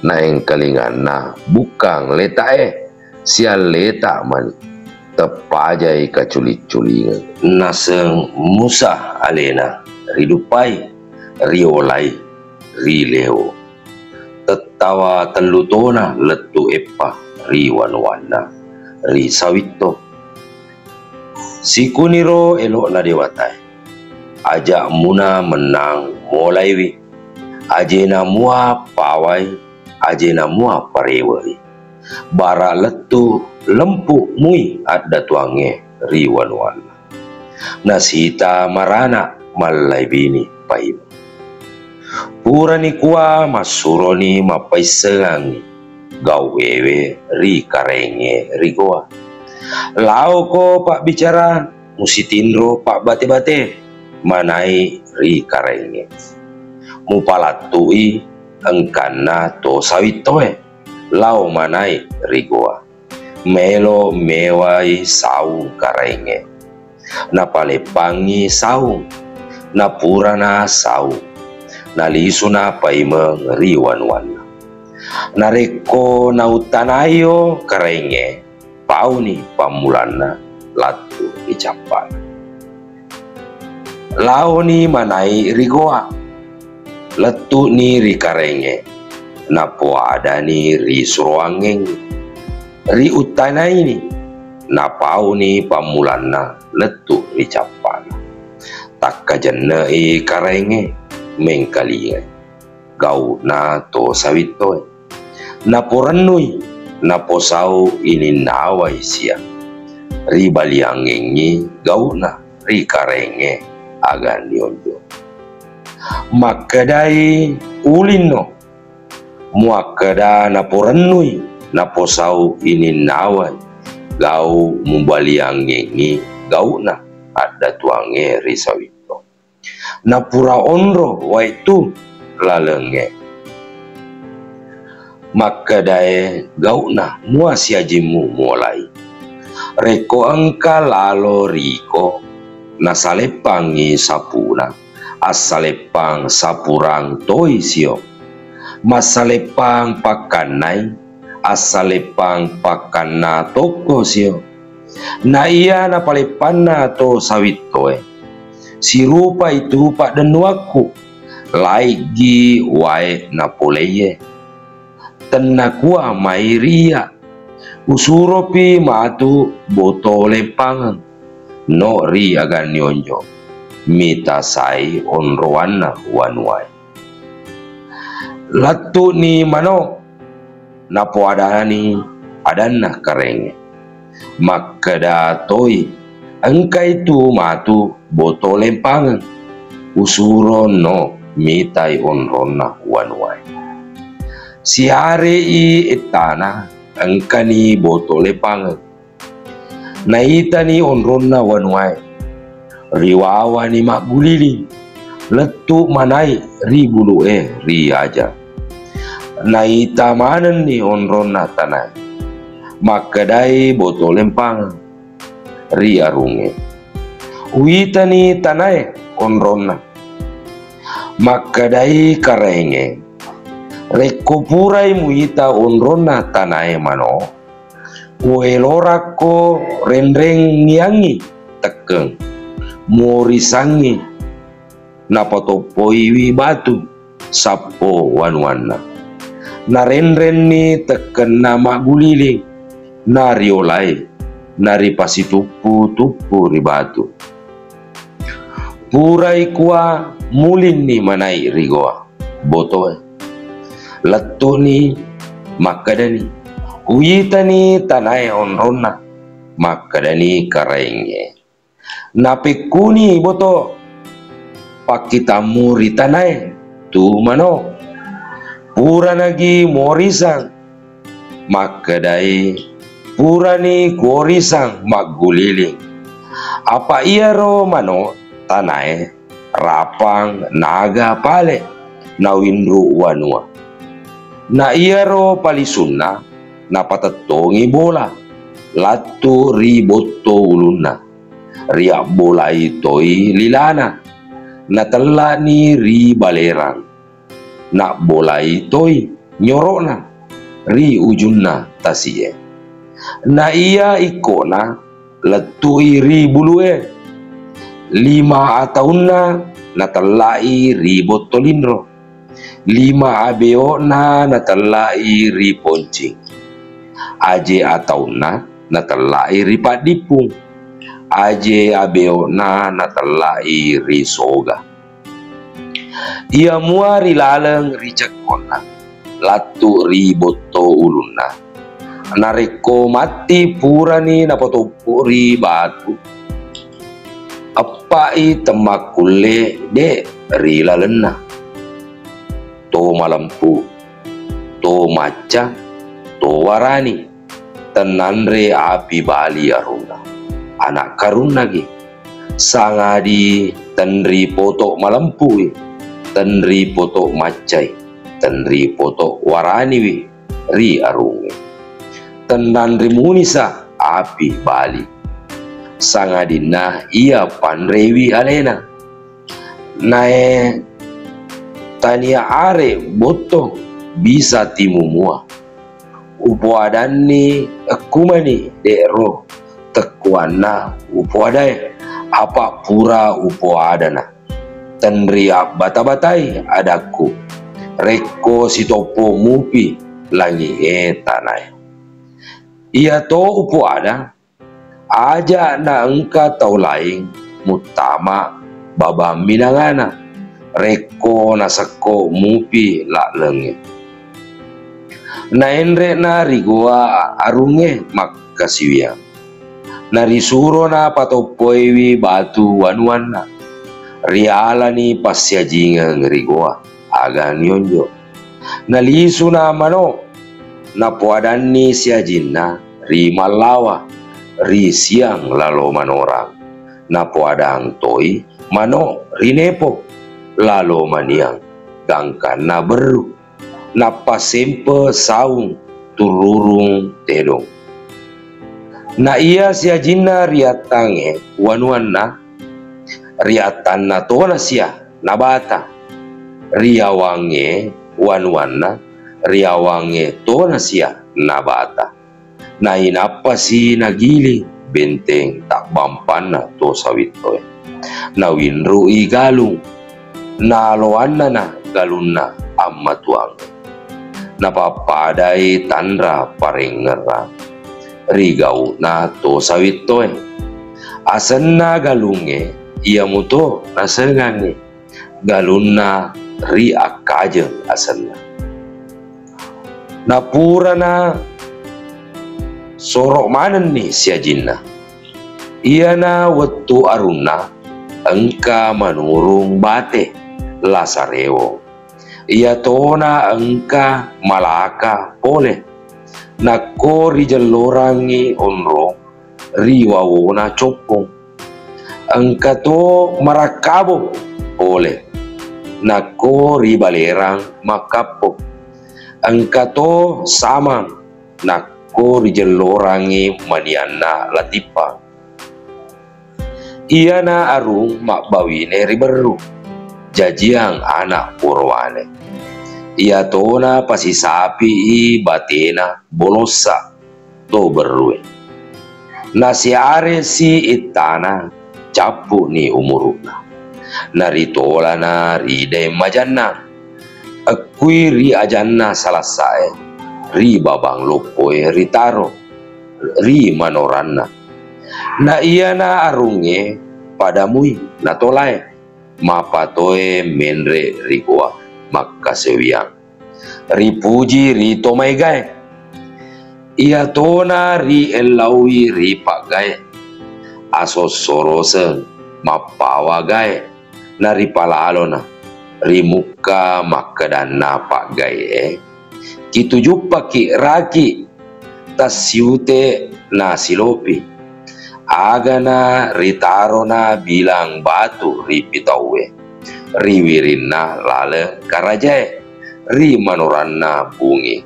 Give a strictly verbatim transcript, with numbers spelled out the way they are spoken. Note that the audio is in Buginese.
Naengkalinganna bukkang letae, sialleta mani, teppajai kaculi-culingeng. Naseng Musa alena riduppai, riolai ri Leo. Tettawa tellu tona lettu eppa ri wanuanna ri Sawitto. Sikuniro elo'na dewatae, aja muna mennang molaiwi, ajena mua pawai, ajena mua parewei. Bara lettu lempu mui addatuangnge ri wanuanna. Nasita marana mallaibini paimeng. Purani kua massuroni mappaissengangngi gau ewe ri Karaengnge ri Gowa. Laoko pabbicara, musitinro pabbate-bate manai ri Karaengnge. Mupalattui engkanna to Sawittoe lao manai ri Gowa. Melo mewai saung Karaengnge. Napaleppangngi saung, napurana saung, nalisuna paimeng ri wanuanna. Narekko nauttanaio Karaengnge, pauni pammulanna lattu ri cappana. Laoni manai ri Gowa, lettu'ni ri Karaengnge, napoadani ri suroangngengngi. Ri uttanaini, napauni pammulanna lettu ri cappana. Takkajenne'i Karaengnge, mengkalingai gau'na to Sawittoe. Naporennui, naposau ininnawai sia. Ribaliangngengngi gau'na ri Karaengnge Aganni Onjo. Makkedai ulinno, muakkeda naporennui, naposau ininnawai, gau mubaliangngengngi gau'na addatuangnge ri Sawitto. Napura onro waettu lalengnge. Makkedae gau'na mua siajimmu muolai. Rekko engka lalo riko nasaleppangngi sapuna, assaleppang sapurang toi sio. Massaleppang pakkannai, assaleppang pakkanna tokko sio. Na iya napaleppanna to Sawittoe, sirupai tu paddennuakku, laiggi wae napoleie. Tennakua mai ri iya, usuropi matu boto lempangeng, no ri Aganni Onjo, mita sai onroanna wanuae. Lettu'ni mano, napoadani adanna Karaengnge. Makkeda toi, engkai tu matu boto lempangeng, usuro no mitai onronna wanuae. Siare'i ettana, engkani boto lempangeng. Naitani onronna wanuae. Riwawani magguliling. Lettu manai ri bulu'e ri aja. Naita manenni onronna tanae. Makkedai boto lempangeng ri arungnge, uwitani tanae onronna. Makkedai Karaengnge, rekko purai muita onronna tanae mano, kuelorakko renrengngiangngi tekkeng, muorisangngi napatoppoiwi batu sappo wanuanna. Narenrenni tekkenna magguliling, nariolai, naripasituppu-tuppu ri batu. Purai kua mulinni manai ri Gowa botoe. Lettu'ni makkedani, uwitani tanae onronna, makkedani Karaengnge. Napekkuni boto pakkitammu ri tanae tu mano. Puranagi muorisang, makkedai, purani kuorisang magguliling. Apa iyaro mano tanae rapang naga pale nawinru wanua. Na iyaro palisunna napatettongi bola lattu ri botto ulunna. Riabbolai toi lilana, natellani ri balerang. Nabbolai toi nyoro'na ri ujunna tasi'e. Na iya ikko'na lettu'i ri bulu'e. Lima ataunna natella'i ri Bottolinro. Lima abeo'na natella'i ri Poncing. Aje ataunna natella'i ri Paddippung. Aje abeo'na natella'i ri Soga. Iya mua ri laleng ri cekkonna, lattu ri botto ulunna. Narekko matti purani napatoppo ri batu, eppa'i temmakkulle de' ri lalenna. To malempu, to macca, to warani. Tennanre api bali arunna. Ana' karunnagi. Sangadi tenri poto' malempui, tenri poto' maccai, tenri poto' waraniwi ri arungnge. Tennanri munisa api bali. Sangadinna iya panrewi alena. Nae tania are botto bisa timumua. Upoadanni ekkumani de'ro tekkuanna upoadae, apa pura upoadana. Tenri abbata-batai adakku, rekko sitoppo mupi langi'e tanae. Iyato upoada, aja' na engka tau laing muttama babang minangana, rekko nasekko mupi la'lengnge. Naenre'na ri goa arungnge makkasiwiang. Narisurona patoppoiwi batu wanuanna. Rialani passiajingeng ri goa, aga nionjo. Nalisuna mano', napoadanni siajinna ri Mallawa, ri Siang lalo Manorang. Napoadang toi mano' ri Nepo, lalo Maniang, gangkanna Berru. Nappa sempe saung tururung tedong. Na iya siajinna riattangnge wanuanna, riattanna tona sia nabata. Riawangnge wanuanna, riawangnge tona sia nabata. Nainappasi nagiling benteng tabbampanna to Sawittoe. Nawinru'i galung, naloannana galunna ammatuangnge. Napappadai tanra parengngerang ri gau'na to Sawittoe. Asenna galungnge iyamuto nasengangngi galunna ri Akkajeng asenna. Napurana soro' manenni siajinna. Iyana wettu arunna engka manurung bate La Sarewong. Iyatona engka malaka pole. Nakko rijellorangngi onrong ri wawona coppong. Engkato marakkabo pole. Nakko ri balerang makkappo. Engkato samang nakko rijellorangngi manianna Latippang. Iyana arung mabbawine ri Berru, jajiang ana' Porowane. Iyatona pasisapi'i batena Bolossa to Berrue. Nasiaresi ittana, cappu'ni umuru'na. Naritolana ri Daeng Majannang. Ekkui ri ajanna salassae, ri babang loppoe ritaro, ri manoranna. Na iyana arungnge padamui natolae, mapatoe menre ri goa makkasiwiang. Ripuji ri to maegae. Iyatona riellaui ri paggae. Asossoroseng mappawa gae. Naripalalona ri mukka makkedanna paggae'e, kitujuppaki raki tassiute nasilopi. Agana ritarona bilang batu ri pitaue, ri wirinna laleng karajae, ri manoranna bungi